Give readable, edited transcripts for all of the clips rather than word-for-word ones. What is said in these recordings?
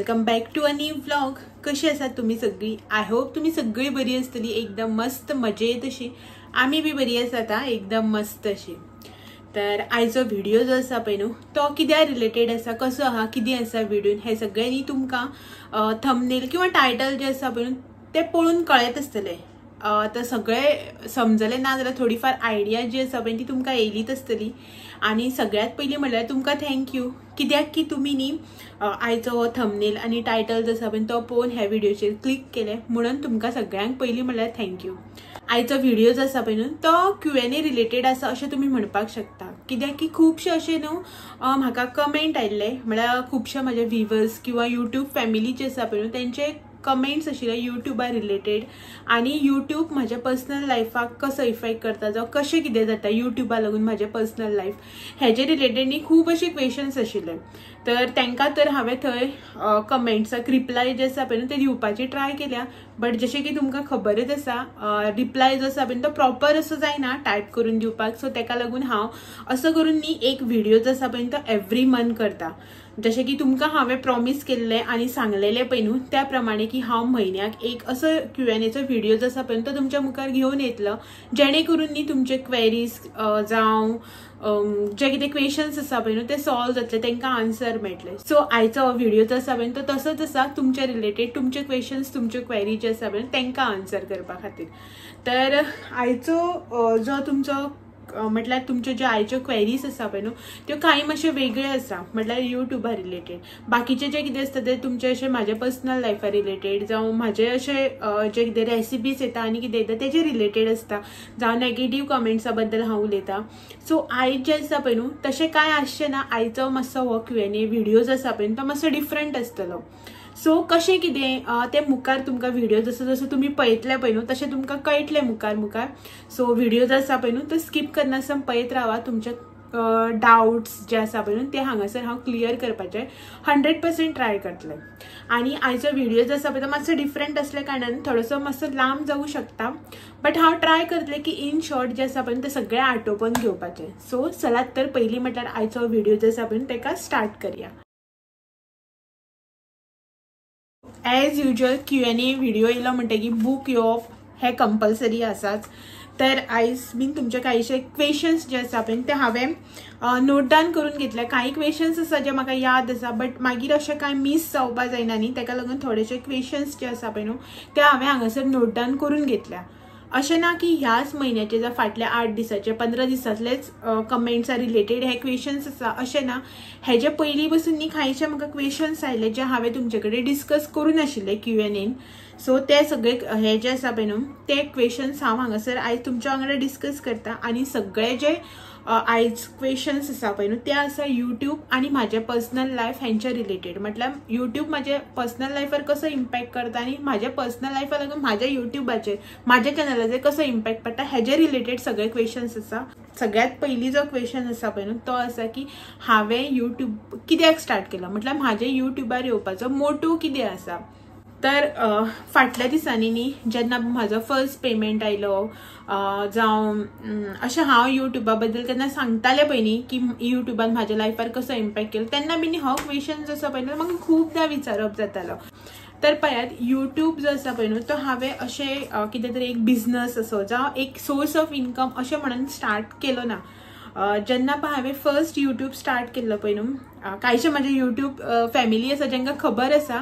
Welcome back to a new vlog. कशी आसात तुम्ही सगळी? I hope तुम्ही सगळी बरी आसतली, एकदम मस्त मजेत अशी. आमी बी बरी आसात एकदम मस्त अशी. तर आयचो व्हिडिओ जो आसा पळय न्हू तो कित्या रिलेटेड आसा, कसो आहा, कितें आसा व्हिडियोन हें सगळें न्ही तुमकां थंबनेल किंवा टायटल जें आसा पळय न्हू तें पळोवन कळत आसतलें. तर सगळें समजलें ना जाल्यार थोडीफार आयडिया जी आसा पळय ती तुमकां येयलीच आसतली. आनी सगळ्यांत पयलीं म्हणल्यार तुमकां thank you, कित्याक की तुमी न्ही आयचो हो थंबनेल आनी टायटल जो आसा पळय तो पळोवन ह्या व्हिडियोचेर क्लिक केलें म्हणून तुमकां सगळ्यांक पयलीं म्हणल्यार thank you. आयचो व्हिडिओ जो आसा पळय न्हू तो Q&A related आसा अशें तुमी म्हणपाक शकता, कित्याक की खुबशे अशे न्हू म्हाका कमेंट आयिल्ले, म्हळ्यार खुबशे म्हाजे व्हिवर्स किंवा यूट्यूब फॅमिली जी आसा पळय न्हू तेंचे कमेंट्स आशिल्ले यूट्यूबा रिलेटेड. आनी यूट्यूब म्हाज्या पर्सनल लायफाक कसो इफेक्ट करता, जावं कशें कितें जाता यूट्यूबा लागून म्हाजें पर्सनल लायफ, हेजे रिलेटेड न्ही खूब अशे क्वेशन्स आशिल्ले. तर तांकां तर हांवें थंय कमेंट्साक रिप्लाय जे आसा पळय न्हू ते दिवपाची ट्राय केल्या, बट जशें की तुमकां खबरच आसा रिप्लाय जो आसा पळय तो प्रॉपर असो जायना टायप करून दिवपाक. सो ताका लागून हांव असो करून न्ही एक व्हिडिओ जो आसा पळय तो एवरी मंथ करता. जशें की तुमकां हांवें प्रॉमीस केल्लें आनी सांगलेलें पळय न्हू त्या प्रमाणे की हांव म्हयन्याक एक असो Q&Aचो व्हिडिओ जो आसा पळय तो तुमच्या मुखार घेवन येतलो, जेणे करून न्ही तुमचे क्वेरीज जावं जे कितें क्वेशन्स आसा पळय न्हू ते सॉल्व जातले, तांकां आन्सर मेळटले. सो आयचो व्हिडिओ जो आसा पळय तो तसोच आसा तुमचे रिलेटेड, तुमचे क्वेशन्स तुमच्यो क्वेरी जे आसा पळय तांकां आन्सर करपा खातीर. तर आयचो जो तुमचो म्हटल्यार तुमच्यो ज्यो आयच्यो क्वेरीज आसा पळय न्हू त्यो कांय मातशे वेगळे आसा, म्हटल्यार यूट्यूबा रिलेटेड. बाकीचे जे कितें आसता ते तुमचे अशे म्हाजे पर्सनल लायफा रिलेटेड, जावं म्हाजे अशे जे कितें रेसिपीज येता आनी कितें येता तेजे रिलेटेड आसता, जावं नेगेटीव कमेंट्सा बद्दल हांव उलयतां. सो आयज जें आसा पळय न्हू तशें कांय आसचें ना. आयचो मातसो हो Q&A video जो आसा पळय न्हू तो मातसो डिफरंट आसतलो. सो कशें कितें तें मुखार तुमकां व्हिडिओ जसो जसो तुमी पळयतले पळय न्हू तशें तुमकां कळटलें मुखार मुखार. सो व्हिडिओ जो आसा पळय न्हू तो स्कीप करनासतना पळयत रावा, तुमचे डावट्स जे आसा पळय न्हू ते हांगासर हांव क्लियर करपाचें 100% ट्राय करतलें. आनी आयचो व्हिडिओ जो आसा पळय तो मातसो डिफरंट आसल्या कारणान थोडोसो मातसो लांब जावूं शकता, बट हांव ट्राय करतलें की इन शॉर्ट जे आसा पळय ते सगळें आटोवन घेवपाचें. सो चलात तर पयलीं म्हटल्यार आयचो व्हिडिओ जो आसा पळय ताका स्टार्ट करया. एज युजल Q&A video येयलो म्हणटकीर बूक येवप हें कंपल्सरी आसाच. तर आयज बीन तुमचे कांयशे क्वेशन्स जे आसा पळय ते हांवें नोट डावन करून घेतले. कांय क्वेशन्स आसा जे म्हाका याद आसा, बट मागीर अशें कांय मीस जावपा जायना न्ही, ताका लागून थोडेशे क्वेशन्स जे आसा पळय न्हू ते हांवें हांगासर नोट डावन करून घेतल्या. अशें ना की ह्याच म्हयन्याचे जावं फाटल्या 8 दिसाचे 15 दिसांतलेच कमेंट्सा रिलेटेड हे क्वेशन्स आसा अशें ना. हेजे पयलीं बसून न्ही कांयशे म्हाका क्वेशन्स आयले जे हांवें तुमचे कडेन डिस्कस करून आशिल्ले Q&Aन. सो ते सगळे हे जे आसा पळय न्हू ते क्वेशन्स हांव हांगासर आयज तुमच्या वांगडा डिस्कस करता. आनी सगळे जे आयज क्वेशन्स आसा पळय न्हू ते आसा यूट्यूब आनी म्हाजे पर्सनल लायफ हेंच्या रिलेटेड. म्हटल्यार यूट्यूब म्हाजे पर्सनल लायफार कसो इम्पॅक्ट करता आनी म्हाज्या पर्सनल लायफा लागून म्हाज्या यूट्यूबाचेर म्हाज्या चॅनलाचेर कसो इम्पॅक्ट पडटा हेजे रिलेटेड सगळे क्वेशन्स आसा. सगळ्यांत पयलीं जो क्वेशन आसा पळय न्हू तो आसा की हांवें यूट्यूब कित्याक स्टार्ट केलो, म्हटल्यार म्हाजें यूट्यूबार येवपाचो मोटो कितें आसा. तर फाटल्या दिसांनी न्ही जेन्ना म्हाजो फर्स्ट पेमेंट आयलो जावं अशें हांव यूट्यूबा बद्दल केन्ना सांगतालें पळय न्ही की यूट्यूबान म्हाज्या लायफार कसो इम्पॅक्ट केलो, तेन्ना बी न्ही हो क्वेशन जो आसा पळय न्हू म्हाका खुबदां विचारप जातालो. तर पळयात यूट्यूब जो आसा पळय न्हू तो हांवें अशें कितें तरी एक बिजनस असो जावं एक सोर्स ऑफ इनकम अशें म्हणून स्टार्ट केलो ना. जेन्ना पळय हांवें फर्स्ट यूट्यूब स्टार्ट केल्लो पळय न्हू, कांयशे म्हाजे यूट्यूब फॅमिली आसा जांकां खबर आसा,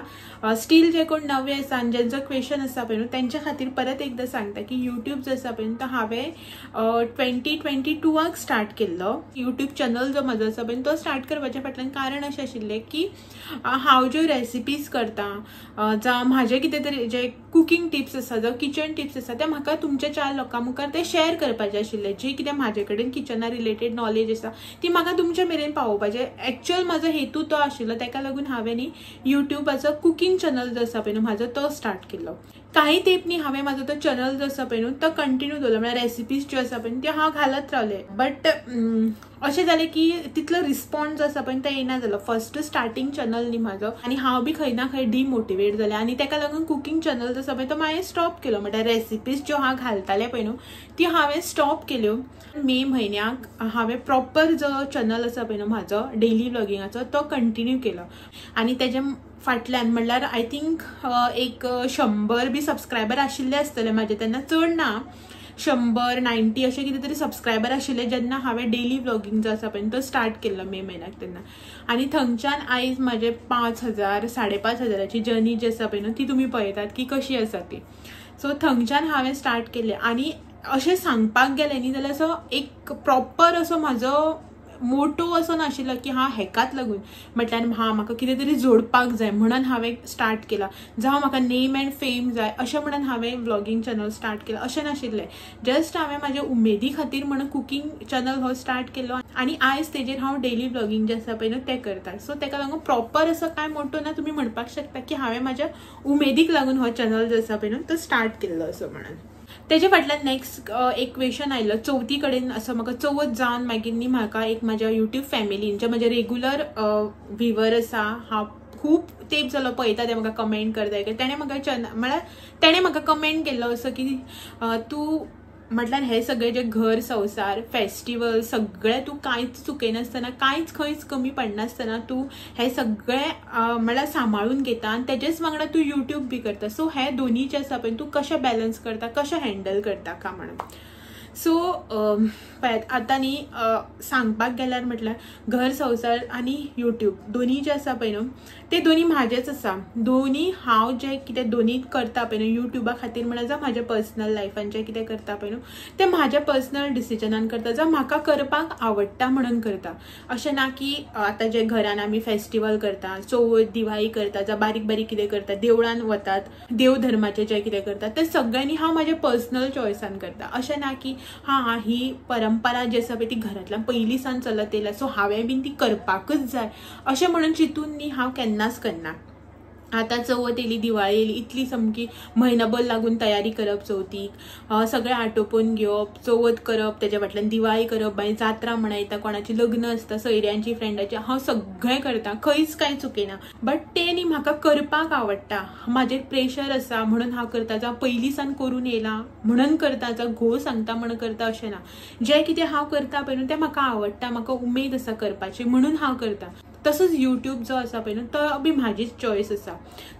स्टील जे कोण नवे आसा आनी जेंचो क्वेशन आसा पळय न्हू तेंच्या खातीर परत एकदां सांगता की यूट्यूब जो आसा पळय न्हू तो हांवें 2022 स्टार्ट केल्लो. यूट्यूब चॅनल जो म्हाजो आसा पळय न्हू तो स्टार्ट करपाच्या फाटल्यान कारण अशें आशिल्लें की हांव ज्यो रेसिपीज करता जावं म्हाजें कितें तरी जे कुकींग टिप्स आसा जावं किचन टिप्स आसा ते म्हाका तुमच्या 4 लोकां मुखार ते शेअर करपाचे आशिल्ले. जी कितें म्हाजे कडेन किचना रिलेटेड नॉलेज आसा ती म्हाका तुमच्या मेरेन पावोवपाचें. एक्चुअल म्हाजो हेतू तो आशिल्लो, ताका लागून हांवें न्ही यूट्यूबाचो कुकींग चॅनल जो आसा पळय न्हू म्हाजो तो स्टार्ट केल्लो. कांय तेंप न्ही हांवें म्हाजो तो चॅनल जो आसा पळय न्हू तो कंटिन्यू दवरलो, म्हळ्यार रेसिपीज ज्यो आसा पळय न्हू त्यो हांव घालत रावलें. बट अशें जालें की तितलो रिस्पॉन्स आसा पळय तो येना जालो. फर्स्ट स्टार्टींग चॅनल न्ही म्हाजो आनी हांव बी खंय ना खंय डिमोटिवेट जालें आनी ताका लागून कुकींग चॅनल जो आसा पळय तो हांवें स्टॉप केलो. म्हणल्यार रेसिपीज ज्यो हांव घालतालें पळय न्हू ती हांवें स्टॉप केल्यो. मे म्हयन्याक हांवें प्रॉपर जो चॅनल आसा पळय न्हू म्हाजो डेली व्लॉगिंगाचो तो कंटिन्यू केलो आनी तेजे फाटल्यान म्हणल्यार I think एक 100 बी सबस्क्रायबर आशिल्ले आसतले म्हाजे तेन्ना, चड ना, 100 90 अशें कितें तरी सबस्क्रायबर आशिल्ले जेन्ना हांवें डेली व्लॉगींग जो आसा पळय तो स्टार्ट केल्लो मे म्हयन्याक तेन्ना. आनी थंयच्यान आयज म्हाजे 5000 5,500ची जर्नी जी आसा पळय न्हू ती तुमी पळयतात की कशी आसा ती. सो थंयच्यान हांवें स्टार्ट केलें आनी अशें सांगपाक गेलें न्ही जाल्यार असो एक प्रॉपर असो म्हाजो मोटो असो नाशिल्लो की हांव हेकाच लागून म्हटल्यार हां म्हाका कितें तरी जोडपाक जाय म्हणून हांवें स्टार्ट केला, जावं म्हाका नेम अँड फेम जाय अशें म्हणून हांवें व्लॉगींग चॅनल स्टार्ट केला अशें नाशिल्लें. जस्ट हांवें म्हाज्या उमेदी खातीर म्हणून कुकींग चॅनल हो स्टार्ट केलो आनी आयज तेजेर हांव डेली व्लॉगींग जें आसा पळय न्हू तें करता. सो तेका लागून प्रॉपर असो कांय मोटो ना, तुमी म्हणपाक शकता की हांवें म्हाज्या उमेदीक लागून हो चॅनल जो आसा पळय न्हू तो स्टार्ट केल्लो असो म्हणून. तेजे फाटल्यान नेक्स्ट एक क्वेश्चन आयलो चवथी कडेन असो म्हाका चवथ जावन मागीर न्ही म्हाका एक म्हाज्या युट्यूब फॅमिलीन जे म्हाजे रेगुलर व्हिवर आसा, हांव खूब तेंप जालो पळयता ते म्हाका कमेंट करता, तेणें म्हाका चॅनल म्हळ्यार तेणें म्हाका कमेंट केल्लो असो की तूं म्हटल्यार हे सगळे जे घर संवसार फेस्टिवल सगळे तूं कांयच चुकयनासतना कांयच खंयच कमी पडनासतना तूं हे सगळे म्हळ्यार सांबाळून घेता आनी तेजेच वांगडा तूं युट्यूब बी करता. सो हे दोनी जे आसा पळय तूं कशें बॅलन्स करता, कशें हँडल करता का म्हणून. सो पळयात आतां न्ही सांगपाक गेल्यार म्हटल्यार घर संवसार आनी युट्यूब दोनी जे आसा पळय न्हू ते दोनी म्हाजेच आसा. दोनी हांव जें कितें दोनी करता पळय न्हू युट्युबा खातीर म्हणा जावं म्हाज्या पर्सनल लायफान जें कितें करता पळय न्हू तें म्हाज्या पर्सनल डिसिजनान करता, जावं म्हाका करपाक आवडटा म्हणून करता. अशें ना की आतां जे घरान आमी फेस्टिवल करता, चवथ दिवाळी करता, जावं बारीक बारीक कितें करता, देवळान वतात, देव धर्माचें जें कितें करता तें सगळ्यांनी हांव म्हाज्या पर्सनल चॉयसान करता. अशें ना की हां ही परंपरा जी आसा पळय ती घरांतल्यान पयलीं सावन चलत येयल्या सो हांवें बीन ती करपाकच जाय अशें म्हणून चिंतून न्ही हांव केन्नाच करना. आतां चवथ येयली, दिवाळी येयली, इतली सामकी म्हयनोभर लागून तयारी करप चवथीक, सगळें आटोपून घेवप, चवथ करप, तेज्या फाटल्यान दिवाळी करप, मागीर जात्रा मनयता, कोणाची लग्न आसता, सोयऱ्यांची फ्रेंडाची, हांव सगळें करता, खंयच कांय चुकयना. बट तें न्ही म्हाका करपाक आवडटा, म्हाजेर प्रेशर आसा म्हणून हांव करता, जावं पयलीं सावन करून येयलां म्हणून करता, जावं घोव सांगता म्हणून करता अशें ना. जें कितें हांव करता पळय न्हू तें म्हाका आवडटा, म्हाका उमेद आसा करपाची म्हणून हांव करता. तसोच युट्यूब जो आसा पळय न्हू तो बी म्हाजीच चॉयस आसा.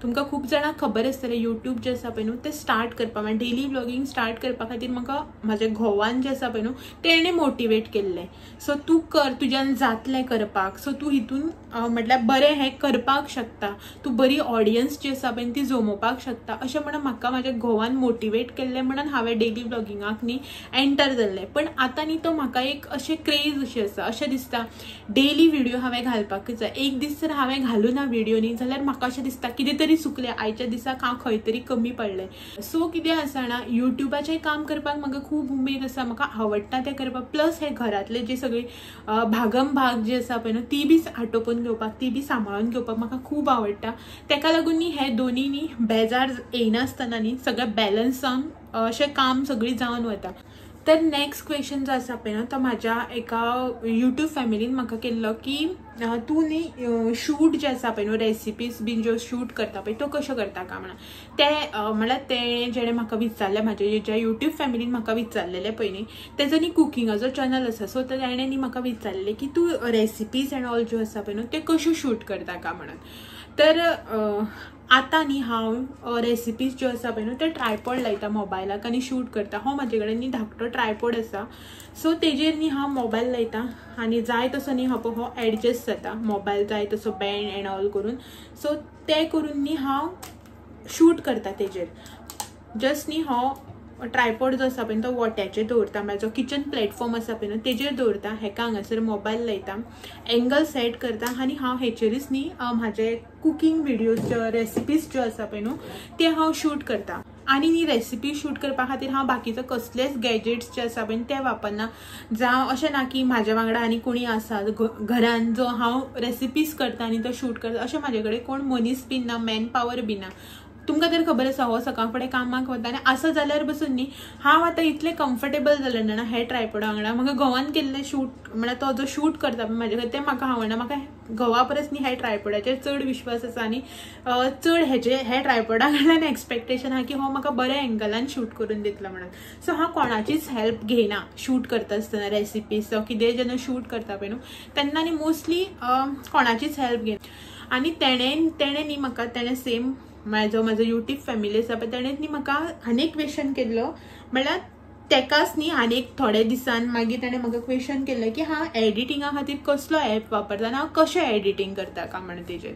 तुमकां खूब जाणांक खबर आसतलें युट्यूब जें आसा पळय न्हू तें स्टार्ट करपा म्हळ्यार डेली व्लॉगींग स्टार्ट करपा खातीर म्हाका म्हाज्या घोवान जें आसा पळय न्हू तेणें मोटिवेट केल्लें. सो तूं कर, तुज्यान जातलें करपाक, सो तूं हितून म्हटल्यार बरें हें करपाक शकता, तूं बरी ऑडियन्स जी आसा पळय ती जमोवपाक शकता अशें म्हणून म्हाका म्हाज्या घोवान मोटिवेट केल्लें म्हणून हांवें डेली व्लॉगिंगाक न्ही एंटर जाल्लें. पण आतां न्ही तो म्हाका एक अशें क्रेज अशी आसा, अशें दिसता डेली व्हिडियो हांवें घालपाकच जाय. एक दीस जर हांवें घालूं ना व्हिडियो न्ही जाल्यार म्हाका अशें दिसता कितें तरी चुकलें, आयच्या दिसाक हांव खंय तरी कमी पडलें. सो कितें आसा जाणा, युट्युबाचें काम करपाक म्हाका खूब उमेद आसा, म्हाका आवडटा तें करपाक, प्लस हे घरांतले जे सगळी भागम भाग जी आसा पळय न्हू ती बी आटोपून घेवपाक, ती बी सांबाळून घेवपाक म्हाका खूब आवडटा. तेका लागून न्ही हे दोनी न्ही बेजार येयनासतना न्ही सगळें बॅलन्स जावन अशें काम सगळीं जावन वता. तर नेक्स्ट क्वेश्चन जो आसा पळय न्हू तो म्हाज्या एका युट्यूब फॅमिलीन म्हाका केल्लो की तूं न्ही शूट जें आसा पळय न्हू रेसिपीज बीन ज्यो शूट करता पळय त्यो कश्यो करता काय म्हणून. तें म्हळ्यार तेणें जेणें म्हाका विचारलें, म्हाज्या ज्या युट्यूब फॅमिलीन म्हाका विचारलेलें पळय न्ही तेजो न्ही कुकिंगाचो चॅनल आसा. सो तेणें न्ही म्हाका विचारलें की तूं रेसिपीज एंड ऑल ज्यो आसा पळय न्हू त्यो कश्यो शूट करता काय म्हणून. तर आतां न्ही हांव रेसिपीज ज्यो आसा पळय न्हू ते ट्रायपॉड लायता मोबायलाक आनी शूट करता. हो म्हाजे कडेन न्ही धाकटो ट्रायपॉड आसा, सो तेजेर न्ही हांव मोबायल लायता आनी जाय तसो न्ही हो हो एडजस्ट जाता मोबायल, जाय तसो बँड एंड ऑल करून. सो तें करून न्ही हांव शूट करता तेजेर. जस्ट न्ही हो ट्रायपॉड जो आसा पळय तो वोट्याचेर दवरता, म्हळ्यार जो किचन प्लॅटफॉर्म आसा पळय न्हू तेजेर दवरता, हेका हांगासर मोबायल लायता, एंगल सेट करता आनी हांव हेचेरूच न्ही म्हाजे कुकींग व्हिडियोज ज्यो रेसिपीज ज्यो आसा पळय न्हू ते हांव शूट करता. आनी न्ही रेसिपी शूट करपा खातीर हांव बाकीचो कसलेच गॅजेट्स जे आसा पळय ते वापरना. जावं अशें ना की म्हाज्या वांगडा आनी कोणी आसा घरान जो हांव रेसिपीज करता आनी तो शूट करता, अशें म्हाजे कडेन कोण मनीस बीन ना, मॅन पावर बी ना. तुमकां तर खबर आसा हो सकाळ फुडें कामाक वता आनी आसा जाल्यार बसून न्ही हांव आतां इतलें कम्फर्टेबल जालें जाणा हे ट्रायपॉडा वांगडा. म्हाका घोवान केल्लें शूट म्हळ्यार तो जो शूट करता पळय म्हाजे खातीर तें म्हाका आवडना. म्हाका घोवा परस न्ही ह्या ट्रायपॉडाचेर चड विश्वास आसा आनी चड हेजे हे ट्रायपॉडा कडल्यान एक्सपेक्टेशन आहा की हो म्हाका बऱ्या एंगलान शूट करून दितलो म्हणून. सो हांव कोणाचीच हेल्प घेयना शूट करता आसतना रेसिपीज जावं कितेंय जेन्ना शूट करता पळय न्हू तेन्ना न्ही मोस्टली कोणाचीच हेल्प घेयना. आनी तेणें तेणें न्ही म्हाका तेणें सेम म्हळ्यार जो म्हजो यूट्यूब फॅमिली आसा पळय तेणें न्ही म्हाका आनी एक क्वेशन केल्लो. म्हळ्यार तेकाच न्ही आनी एक थोडे दिसान मागीर तेणें म्हाका क्वेशन केल्लें की हांव एडिटिंगा खातीर कसलो एप वापरता आनी हांव कशें एडिटींग करता काय म्हणून तेजेर.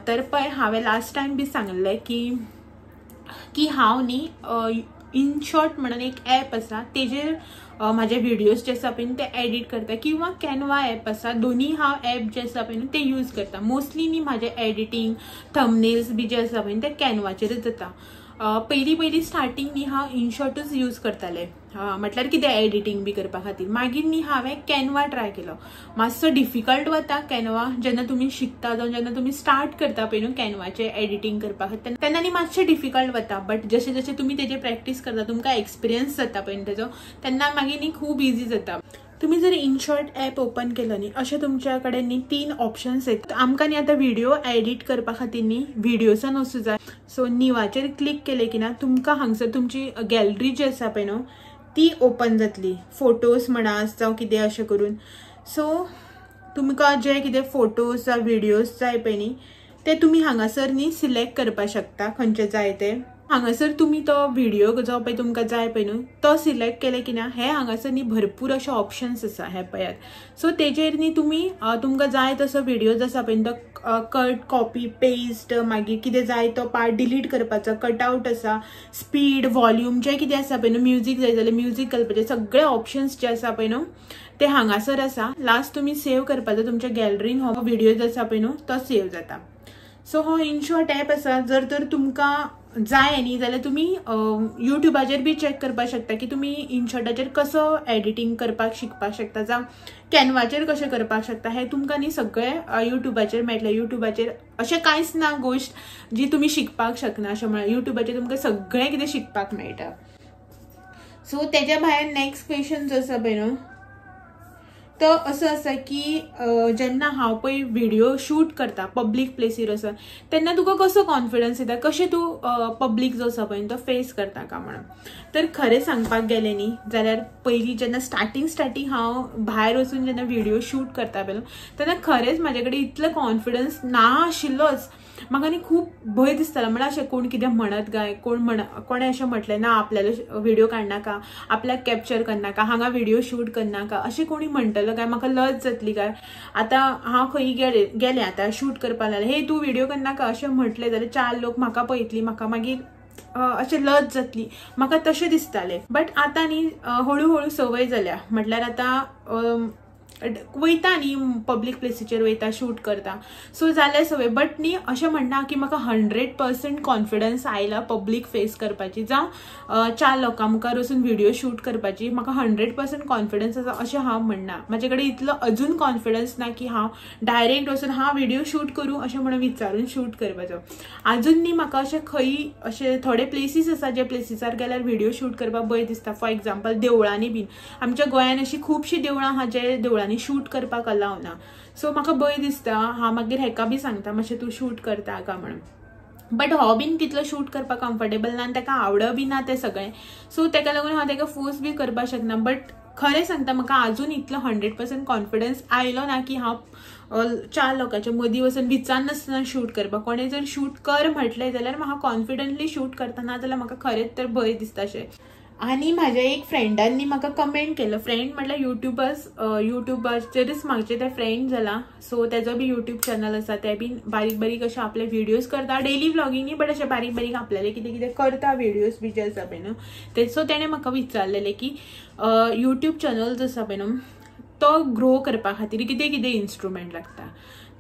तर पळय हांवें लास्ट टायम बी सांगलें की हांव न्ही इनशॉर्ट म्हणून एक एप आसा तेजेर म्हाजे व्हिडियोज जे आसा पळय ते एडिट करता किंवा कॅनवा एप आसा. दोनी हांव एप जे आसा पळय ते यूज करता. मोस्टली न्ही म्हाजे एडिटींग थंबनेल्स बी जे आसा पळय ते कॅनवाचेरच जाता. पयलीं पयलीं स्टार्टींग न्ही हांव इनशॉर्टूच यूज करतालें म्हटल्यार कितें एडिटींग बी करपा खातीर. मागीर न्ही हांवें कॅनवा ट्राय केलो. मातसो डिफिकल्ट वता कॅनवा जेन्ना तुमी शिकता जावं जेन्ना तुमी स्टार्ट करता पळय न्हू कॅनवाचें एडिटींग करपा खातीर तेन्ना न्ही मातशें डिफिकल्ट वता. बट जशें जशें तुमी तेजेर प्रॅक्टीस करता तुमकां एक्सपिरियन्स जाता पळय न्हू तेजो तेन्ना मागीर न्ही खूब इजी जाता. तुमी जर इनशॉर्ट एप ओपन केलो न्ही अशें तुमच्या कडेन न्ही 3 ऑप्शन्स येता. आमकां न्ही आतां व्हिडियो एडिट करपा खातीर न्ही व्हिडियोसान वचूं जाय. सो निवाचेर क्लिक केलें की ना तुमकां हांगसर तुमची गॅलरी जी आसा पळय न्हू ती ओपन जातली. फोटोज म्हणा जावं कितें अशें करून. सो तुमकां जे कितें फोटोज जावं व्हिडियोज जाय पळय न्ही ते तुमी हांगासर न्ही सिलेक्ट करपाक शकता खंयचे जाय ते. हांगासर तुमी तो व्हिडियो जो पळय तुमकां जाय पळय न्हू तो सिलेक्ट केले की ना हे हांगासर न्ही भरपूर अशे ऑप्शन्स आसा हे पळयात. सो तेजेर न्ही तुमी तुमकां जाय तसो व्हिडियो जो आसा पळय तो कट कॉपी पेस्ट मागीर कितें जाय तो पार्ट डिलीट करपाचो कटआवट आसा स्पीड वॉल्यूम जें कितें आसा पळय न्हू म्युजीक जाय जाल्यार म्युजीक घालपाचें सगळे ऑप्शन्स जे आसा पळय न्हू ते हांगासर आसा. लास्ट तुमी सेव करपाचो तुमच्या गॅलरीन हो व्हिडियो जो आसा पळय न्हू तो सेव जाता. सो हो इनशॉर्ट एप आसा. जर तर तुमकां जाय न्ही जाल्यार तुमी यूट्यूबाचेर बी चॅक करपाक शकता की तुमी इनशॉर्टाचेर कसो एडिटींग करपाक शिकपाक शकता जावं कॅनवाचेर कशें करपाक शकता हें तुमकां न्ही सगळें यूट्यूबाचेर मेळटलें. यूट्यूबाचेर अशें कांयच ना गोश्ट जी तुमी शिकपाक शकना अशें म्हळ्यार यूट्यूबाचेर तुमकां सगळें कितें शिकपाक मेळटा. सो तेज्या भायर नेक्स्ट क्वेशन जो आसा पळय न्हू तो असो आसा की जेन्ना हांव पळय व्हिडियो शूट करता पब्लीक प्लेसीर वचून तेन्ना तुका कसो कॉन्फिडन्स येता कशें तूं पब्लीक जो आसा पळय तो फेस करता काय म्हणून. तर खरें सांगपाक गेलें न्ही जाल्यार पयलीं जेन्ना स्टार्टींग हांव भायर वचून जेन्ना व्हिडियो शूट करता पळय तेन्ना खरेंच म्हाजे कडेन इतलो कॉन्फिडन्स ना आशिल्लोच. म्हाका न्ही खूब भंय दिसतालो म्हळ्यार अशें कोण कितें म्हणत काय कोणें अशें म्हटलें ना आपल्यालो व्हिडियो काडनाका आपल्याक कॅप्चर करनाका हांगा व्हिडियो शूट करनाका अशें कोणी म्हणटलो काय म्हाका लज जातली काय. आतां हांव खंय गेलें आतां शूट करपाक लागलें हे तूं व्हिडियो करनाका अशें म्हटलें जाल्यार 4 लोक म्हाका पळयतली म्हाका मागीर अशें लज जातली म्हाका तशें दिसतालें. बट आतां न्ही हळू हळू संवय जाल्या म्हटल्यार आतां वयता न्ही पब्लीक प्लेसीचेर वयता शूट करता सो जाल्या संवय. बट न्ही अशें म्हणना की म्हाका 100% कॉन्फिडन्स आयला पब्लीक फेस करपाची जावं 4 लोकां मुखार वचून व्हिडियो शूट करपाची म्हाका 100% कॉन्फिडन्स आसा अशें हांव म्हणना. म्हाजे कडेन इतलो अजून कॉन्फिडन्स ना की हांव डायरेक्ट वचून हांव व्हिडियो शूट करूं अशें म्हणून विचारून शूट करपाचो. अजून न्ही म्हाका अशें खंय अशें थोडे प्लेसीस आसा जे प्लेसीसार गेल्यार व्हिडियो शूट करपाक भंय दिसता. फॉर एग्जाम्पल देवळांनी बीन आमच्या गोंयान अशी खुबशीं देवळां आहा जे देवळांनी शूट करपाक अलाव ना. सो म्हाका भंय दिसता. हांव मागीर हेका बी सांगता मातशें तूं शूट करता काय म्हणून. बट हो बीन तितलो शूट करपाक कम्फर्टेबल ना आनी ताका आवड बी ना तें सगळें. सो ताका लागून हांव ताका फोर्स बी करपाक शकना. बट खरें सांगता म्हाका अजून इतलो 100% कॉन्फिडन्स आयलो ना की हांव 4 लोकांच्या मदीं वचून विचारनासतना शूट करपाक. कोणें जर शूट कर म्हटलें जाल्यार म्हाका कॉन्फिडंटली शूट करतना जाल्यार म्हाका खरेंच तर भंय दिसता अशें. आनी म्हाज्या एक फ्रेंडान म्हाका कमेंट केलो. फ्रेंड म्हटल्यार युट्यूबाचेरच म्हाजे ते फ्रेंड जाला. सो तेजो बी यूट्यूब चॅनल आसा ते बी बारीक बारीक अशे आपले व्हिडियोज करता डेली व्लॉगिंग न्ही बट अशे बारीक बारीक आपल्याले कितें कितें करता व्हिडियोज बी जे आसा पळय न्हू ते. सो तेणें म्हाका विचारलेलें की यूट्यूब चॅनल जो आसा पळय न्हू तो ग्रो करपा खातीर कितें कितें इन्स्ट्रुमेंट लागता.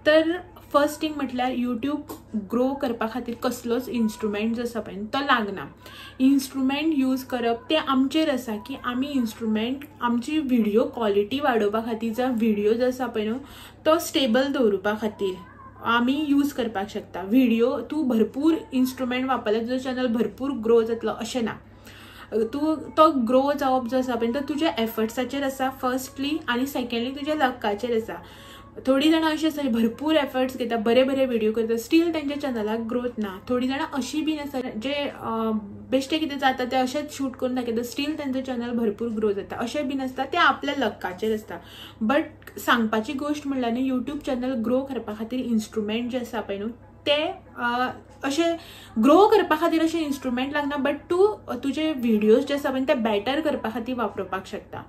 तर फर्स्ट थिंग म्हटल्यार यूट्यूब ग्रो करपा खातीर कसलोच इन्स्ट्रुमेंट जो आसा पळय तो लागना. इन्स्ट्रुमेंट यूज करप तें आमचेर आसा की आमी इन्स्ट्रुमेंट आमची व्हिडियो क्वॉलिटी वाडोवपा खातीर जावं व्हिडियो जो आसा पळय न्हू तो स्टेबल दवरुपा खातीर आमी यूज करपाक शकता. व्हिडिओ तूं भरपूर इन्स्ट्रुमेंट वापरल्यार तुजो चॅनल भरपूर ग्रो जातलो अशें ना. तूं तो ग्रो जावप जो आसा पळय तो तुज्या एफर्ट्साचेर आसा फर्स्टली, आनी सेकेंडली तुज्या लकाचेर आसा. थोडीं जाणां अशीं आसा भरपूर एफर्ट्स घेता, बरे बरे व्हिडिओ करता, स्टील तेंच्या चॅनलाक ग्रोथ ना. थोडीं जाणां अशीं बीन आसा जे बेश्टे कितें जाता ते अशेंच शूट करून दाखयता, स्टील तेंचो चॅनल भरपूर ग्रो जाता, अशें बीन आसता. ते आपल्या लकाचेर आसता. बट सांगपाची गोश्ट म्हणल्यार न्हू, यूट्यूब चॅनल ग्रो करपा खातीर इन्स्ट्रुमेंट जे आसा पळय न्हू ते अशें ग्रो करपा खातीर अशें इन्स्ट्रुमेंट लागना, बट तूं तुजे व्हिडियोज जे आसा पळय ते बेटर करपा खातीर वापरपाक शकता.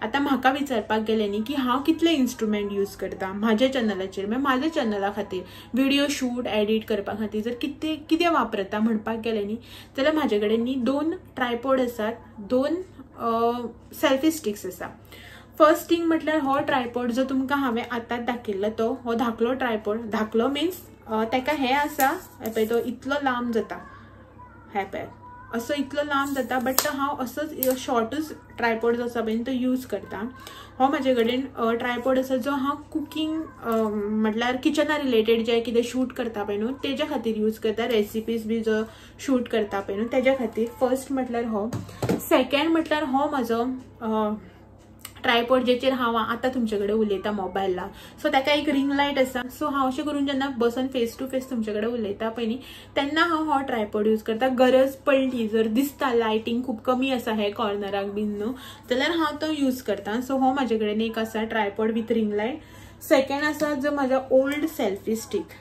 आतां म्हाका विचारपाक गेलें न्ही की हांव कितले इन्स्ट्रुमेंट यूज करता म्हाज्या चॅनलाचेर, म्हळ्यार म्हाज्या चॅनला खातीर व्हिडियो शूट एडिट करपा खातीर जर कितें कितें वापरता म्हणपाक गेलें न्ही जाल्यार म्हाजे कडेन न्ही 2 ट्रायपॉड आसात, 2 सेल्फी स्टिक्स आसा. फर्स्ट थिंग म्हटल्यार हो ट्रायपॉड जो तुमकां हांवें आतांच दाखयल्लो तो हो धाकलो ट्रायपॉड. धाकलो मिन्स तेका हें आसा पळय तो इतलो लांब जाता, हें पळय असो इतलो लांब जाता, बट हांव असोच शॉर्टूच ट्रायपॉड जो आसा पळय तो यूज करता. हो म्हाजे कडेन ट्रायपॉड आसा जो हांव कुकींग म्हटल्यार किचना रिलेटेड जे कितें शूट करता पळय न्हू तेज्या खातीर यूज करता, रेसिपीज बी जो शूट करता पळय न्हू तेज्या खातीर फर्स्ट म्हटल्यार हो. सेकेंड म्हटल्यार हो म्हाजो ट्रायपॉड जेचेर हांव आतां तुमचे कडेन उलयता मोबायला. सो ताका एक रिंग लायट आसा. सो हांव अशें करून जेन्ना बसून फेस टू फेस तुमचे कडेन उलयता पळय न्ही तेन्ना हांव हो ट्रायपॉड यूज करता. गरज पडली जर दिसता लायटींग खूब कमी आसा हे कॉर्नराक बीन न्हू जाल्यार हांव तो यूज करता. सो हो म्हाजे कडेन एक आसा tripod with ring light. Second आसा जो म्हाजो ओल्ड सेल्फी स्टीक.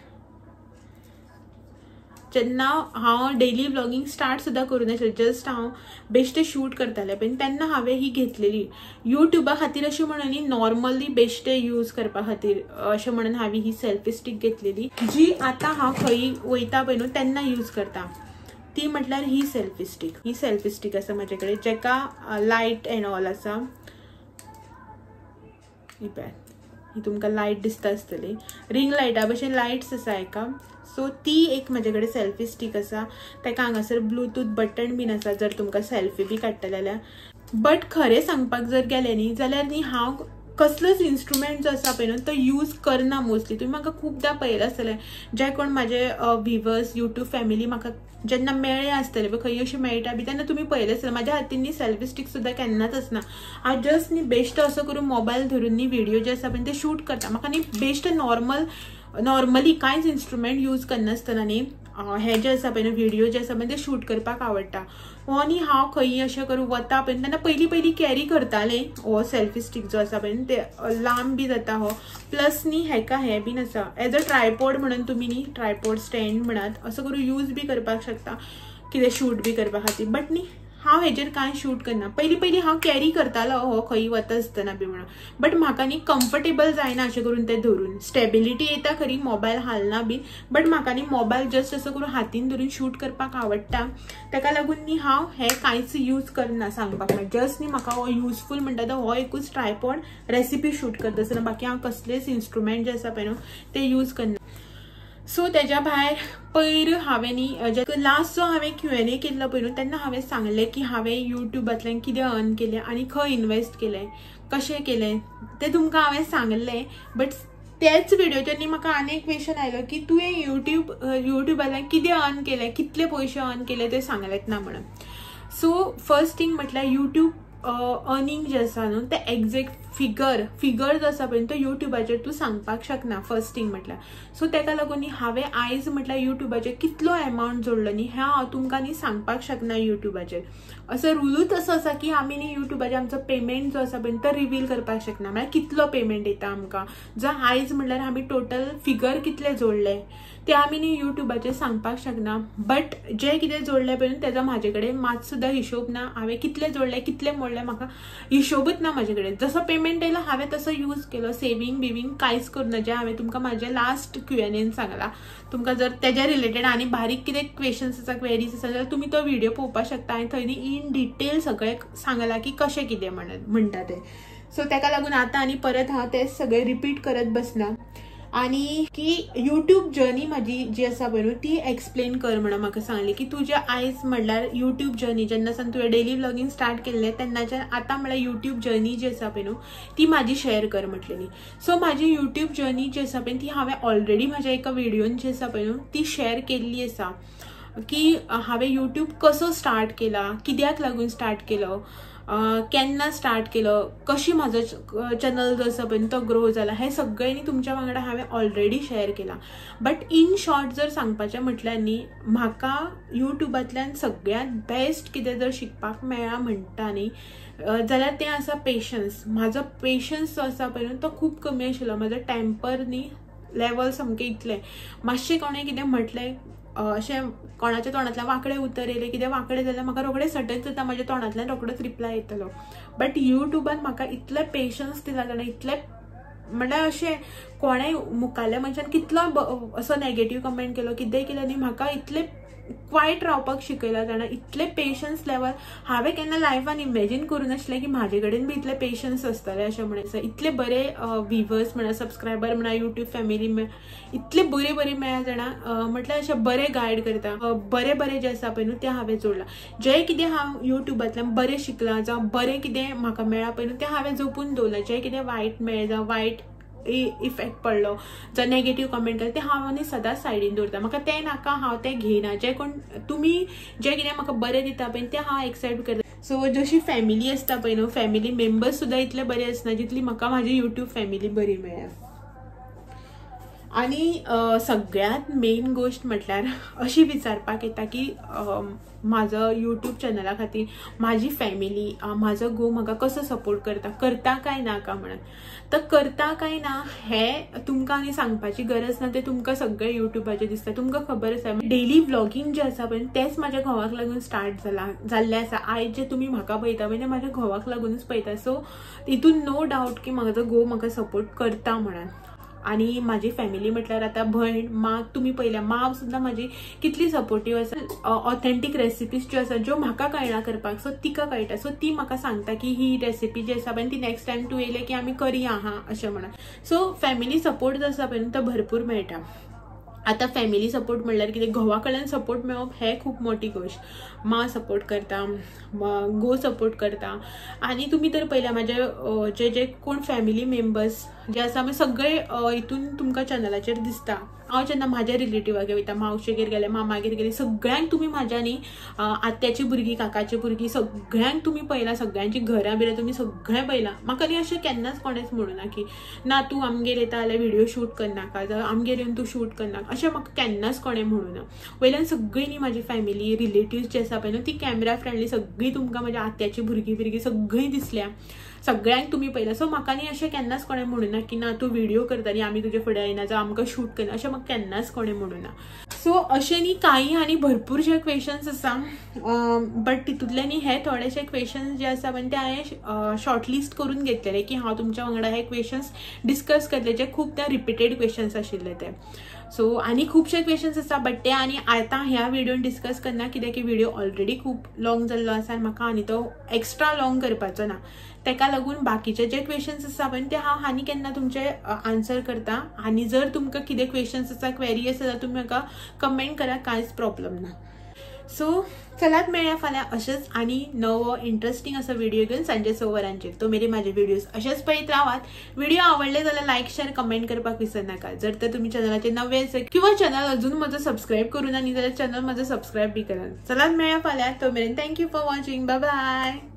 जेन्ना हांव डेली व्लॉगिंग स्टार्ट सुद्दां करूं नाशिल्लें, जस्ट हांव बेश्टें शूट करतालें पळय तेन्ना हांवें ही घेतलेली युट्यूबा खातीर अशें म्हणून न्ही, नॉर्मली बेश्टें यूज करपा खातीर अशें म्हणून हांवें ही सेल्फी स्टीक घेतलेली, जी आतां हांव खंय वयता पळय न्हू तेन्ना यूज करता. ती म्हटल्यार ही सेल्फी स्टीक. ही सेल्फी स्टीक आसा म्हाजे कडेन जेका लायट एंड ऑल आसा. ही पळय ही तुमकां लायट दिसता आसतली, रिंग लायटा भशेन लायट्स आसा हेका. सो ती एक म्हाजे कडेन सेल्फी स्टीक आसा. ताका हांगासर ब्लूटूथ बटन बीन आसा जर तुमकां सेल्फी बी काडटले जाल्यार. बट खरें सांगपाक जर गेलें न्ही जाल्यार न्ही हांव कसलोच इन्स्ट्रुमेंट जो आसा पळय न्हू तो यूज करना मोस्टली. तुमी म्हाका खुबदां पळयलां आसतलें, जे कोण म्हाजे व्हिवर्स यूट्यूब फॅमिली म्हाका जेन्ना मेळ्ळे आसतले पळय खंय अशें मेळटा बी तेन्ना तुमी पळयलें आसतलें म्हाज्या हातीन न्ही सेल्फी स्टीक सुद्दां केन्नाच आसना. हांव जस्ट न्ही बेश्टो असो करून मोबायल धरून न्ही व्हिडियो जे आसा पळय ते शूट करता. म्हाका न्ही बेश्ट नॉर्मली कांयच इन्स्ट्रुमेंट यूज करनासतना न्ही हे जे आसा पळय न्हू व्हिडियो जे आसा पळय ते शूट करपाक आवडटा. हो न्ही हांव खंय अशें करून वता पळय तेन्ना पयलीं पयलीं कॅरी करतालें हो सेल्फी स्टीक जो आसा पळय ते लांब बी जाता हो, प्लस न्ही हेका हें बीन आसा एज अ ट्रायपॉड म्हणून तुमी न्ही ट्रायपॉड स्टँड म्हणात असो करून यूज बी करपाक शकता कितें शूट बी करपा खातीर. बट न्ही हांव हेजेर कांय शूट करना. पयलीं पयलीं हांव कॅरी करतालो हो खंय वता आसतना बी म्हणून, बट म्हाका न्ही कम्फर्टेबल जायना अशें करून तें धरून. स्टेबिलिटी येता खरी, मोबायल हालना बीन, बट म्हाका न्ही मोबायल जस्ट असो करून हातीन धरून शूट करपाक आवडटा. ताका लागून न्ही हांव हें कांयच यूज करना सांगपाक म्हळ्यार. जस्ट न्ही म्हाका हो युजफूल म्हणटा तो हो एकूच ट्रायपॉड रेसिपी शूट करता आसतना, बाकी हांव कसलेच इन्स्ट्रुमेंट जे आसा पळय न्हू ते यूज करना. सो तेज्या भायर पयर हांवें न्ही लास्ट जो हांवें Q&A केल्लो पळय न्हू तेन्ना हांवें सांगलें की हांवें युट्यूबांतल्यान कितें अर्न केलें आनी खंय इनवेस्ट केलें कशें केलें तें तुमकां हांवें सांगलें. बट त्याच व्हिडियोचेर न्ही म्हाका आनी एक क्वेश्चन आयलो की तुवें युट्यूबांतल्यान कितें अर्न केलें, कितले पयशे अर्न केले ते सांगलेंच ना म्हणून. सो फर्स्ट थिंग म्हटल्यार युट्यूब अर्निंग जें आसा न्हू तें एग्जॅक्ट फिगर जो आसा पळय तो युट्यूबाचेर तूं सांगपाक शकना फर्स्ट थिंग म्हटल्यार. सो तेका लागून न्ही हांवें आयज म्हटल्यार युट्यूबाचेर कितलो एमावंट जोडलो न्ही हें हांव तुमकां न्ही सांगपाक शकना युट्यूबाचेर. असो रुलूच असो आसा की आमी न्ही युट्यूबाचेर आमचो पेमेंट जो आसा पळय तो रिवील करपाक शकना, म्हळ्यार कितलो पेमेंट येता आमकां. जो आयज म्हटल्यार आमी टोटल फिगर कितले जोडले ते आमी न्ही युट्यूबाचेर सांगपाक शकना. बट जे कितें जोडले पळय तेजो म्हाजे कडेन मात सुद्दां हिशोब ना, हांवें कितले जोडले कितले मोडले म्हाका हिशोबूच ना म्हाजे कडेन. जसो पेमेंट आयलो हांवें तसो यूज केलो, सेवींग बिवींग कांयच करूं ना. जें हांवें तुमकां म्हाजें लास्ट Q&A सांगलां, तुमकां जर तेज्या रिलेटेड आनी बारीक कितें क्वेश्चन्स आसा क्वेरीज आसा जाल्यार तुमी तो व्हिडियो पळोवपाक शकता आनी थंय न्ही इन डिटेल सगळें सांगलां की कशें कितें म्हणटा तें. सो तेका लागून आतां आनी परत हांव तें सगळें रिपीट करत बसना. आनी की यूट्यूब जर्नी म्हाजी जी आसा पळय न्हू ती एक्सप्लेन कर म्हणून म्हाका सांगली की तुज्या आयज म्हणल्यार यूट्यूब जर्नी जेन्ना सावन तुवें डेली व्लॉगींग स्टार्ट केल्लें तेन्नाच्यान आतां म्हणल्यार यूट्यूब जर्नी जी आसा पळय न्हू ती म्हाजी शेअर कर म्हटलेली. सो म्हाजी यूट्यूब जर्नी जी आसा पळय ती हांवें ऑलरेडी म्हाज्या एका व्हिडियोन जी आसा पळय न्हू ती शेअर केल्ली आसा की हांवें यूट्यूब कसो स्टार्ट केला, कित्याक लागून स्टार्ट केलो, केन्ना स्टार्ट केलो, कशी म्हाजो चॅनल जो आसा पळय तो ग्रो जाला, हें सगळें न्ही तुमच्या वांगडा हांवें ऑलरेडी शेअर केलां. बट इन शॉर्ट जर सांगपाचें म्हटल्यार न्ही म्हाका यूट्यूबांतल्यान सगळ्यांत बेस्ट कितें जर शिकपाक मेळ्ळां म्हणटा न्ही जाल्यार तें आसा पेशन्स. म्हाजो पेशन्स जो आसा पळय तो खूब कमी आशिल्लो, म्हाजो टेम्पर न्ही लेवल सामकें इतलें, मातशें कोणें कितें म्हटलें अशें कोणाच्या तोंडांतल्यान वांकडें उतर येयलें कितें वांकडें जाल्यार म्हाका रोखडें सटक जाता, म्हाज्या तोंडांतल्यान रोखडोच रिप्लाय येतलो. बट यूट्यूबान म्हाका इतलें पेशन्स दिला जाणा, इतलें म्हणल्यार अशें कोणें मुखाल्ल्या मनशान कितलो असो नेगेटीव कमेंट केलो कितेंय केलें न्ही म्हाका इतलें क्वायट रावपाक शिकयलां जाणा, इतलें पेशन्स लेवल हांवें केन्ना लायफान इमेजीन करूं नासलें की म्हाजे कडेन बी इतले पेशन्स आसतले अशें म्हणून. इतले बरे व्हिवर्स म्हणा, सबस्क्रायबर म्हणा, यूट्यूब फॅमिली इतले बरे बरे मेळ्ळा जाणा, म्हटल्यार अशें बरें गायड करता, बरें बरें जें आसा पळय न्हू तें हांवें जोडलां. जें कितें हांव यूट्यूबांतल्यान बरें शिकलां जावं बरें कितें म्हाका मेळ्ळां पळय न्हू तें हांवें जपून दवरलां. जें कितें वायट मेळ्ळें जावं वायट इफेक्ट पडलो जावं नेगेटीव कमेंट केलें तें हांव न्ही सदांच सायडीन दवरता, म्हाका तें नाका, हांव तें घेयना. जें कोण तुमी जें कितें म्हाका बरें दिता पळय तें हांव एक्सेप्ट करता. सो जशी फॅमिली आसता पळय न्हू फॅमिली मेंबर्स सुद्दां इतले बरे आसना जितली म्हाका म्हाजी यूट्यूब फॅमिली बरी मेळ्ळ्या. आनी सगळ्यांत मेन गोश्ट म्हटल्यार अशी विचारपाक येता की म्हाजो यूट्यूब चॅनला खातीर म्हाजी फॅमिली म्हाजो घोव म्हाका कसो सपोर्ट करता, करता काय ना का म्हणून. तर करता काय ना हें तुमकां आनी सांगपाची गरज ना, तें तुमकां सगळें यूट्यूबाचेर दिसता, तुमकां खबर आसा. डेली व्लॉगींग जें आसा पळय तेंच म्हाज्या घोवाक लागून स्टार्ट जाल्लें आसा. आयज जें तुमी म्हाका पळयता पळय तें म्हाज्या घोवाक लागूनच पळयता. सो हितून नो डावट की म्हाजो घोव म्हाका सपोर्ट करता म्हणून. आनी म्हाजी फॅमिली म्हटल्यार आतां भयण, माँ, तुमी पळयल्या माँ सुद्दां म्हाजी कितली सपोर्टीव आसा. ऑथेंटीक रेसिपीज ज्यो आसा ज्यो म्हाका कळना करपाक सो तिका कळटा, सो ती म्हाका सांगता की ही रेसिपी जी आसा पळय ती नेक्स्ट टायम तूं येयलें की आमी करया हा अशें म्हणून. सो फॅमिली सपोर्ट जो आसा पळय तो भरपूर मेळटा. आतां फॅमिली सपोर्ट म्हणल्यार कितें, घोवा कडल्यान सपोर्ट मेळप हें खूब मोठी गोश्ट. माँ सपोर्ट करता, घोव सपोर्ट करता. आनी तुमी तर पळयल्या म्हाजे जे जे कोण फॅमिली मेंबर्स जे आसा मागीर सगळे हितून तुमकां चॅनलाचेर दिसता. हांव जेन्ना म्हाज्या रिलेटिवागेर वयता, मावशेगेर गेलें, मामागेर गेलें, सगळ्यांक तुमी म्हाज्या न्ही आत्याची भुरगीं, काकाची भुरगीं सगळ्यांक तुमी पळयलां, सगळ्यांची घरां बिरां तुमी सगळें पळयलां. म्हाका न्ही अशें केन्नाच कोणेंच म्हणूना की ना तूं आमगेर येता जाल्यार व्हिडियो शूट करनाका, जावं आमगेर येवन तूं शूट करनाका, अशें म्हाका केन्नाच कोणें म्हणूना. वयल्यान सगळीं न्ही म्हाजी फॅमिली रिलेटिव्स जे आसा पळय न्हू ती कॅमेरा फ्रेंडली सगळीं तुमकां म्हाज्या आत्याची भुरगीं बिरगीं सगळीं दिसल्या, सगळ्यांक तुमी पळयलां. सो म्हाका न्ही अशें केन्नाच कोणें म्हणूना की ना तूं व्हिडियो करता न्ही आमी तुजे फुडें येना जावं आमकां शूट करना, अशें म्हाका केन्नाच कोणें म्हणूना. सो अशें न्ही कांय आनी भरपूर जे क्वेशन्स आसा बट तितूंतले न्ही हे थोडेशे क्वेशन्स जे आसा पळय ते हांवें शॉर्टलिस्ट करून घेतलेले की हांव तुमच्या वांगडा हे क्वेशन्स डिस्कस करतलें, जे खूब रिपीटेड क्वेशन्स आशिल्ले ते. सो आनी खुबशे क्वेशन्स आसा बट ते आनी आतां ह्या व्हिडियोन डिस्कस करना कित्याक की व्हिडियो ऑलरेडी खूब लॉंग जाल्लो आसा आनी म्हाका आनी तो एक्स्ट्रा लॉंग करपाचो ना. तेका लागून बाकीचे जे क्वेशन्स आसा पळय ते हांव आनी केन्ना तुमचे आन्सर करता. आनी जर तुमकां कितें क्वेशन्स आसा, क्वेरी आसा जाल्यार तुमी म्हाका कमेंट करा, कांयच प्रॉब्लम ना. सो चलात मेळया फाल्यां अशेंच आनी नवो इंट्रस्टींग असो व्हिडिओ घेवन सांजे 6 वरांचेर. तो मेरेन म्हाजे व्हिडियोज अशेंच पळयत रावात. व्हिडिओ आवडले जाल्यार लायक, शेअर, कमेंट करपाक विसरनाका. जर तर तुमी चॅनलाचेर नवे आसा किंवा चॅनल अजून म्हजो सबस्क्रायब करूं ना न्ही जाल्यार चॅनल म्हजो सबस्क्रायब बी करात. चलात मेळया फाल्यां, तो मेरेन thank you for watching, bye bye.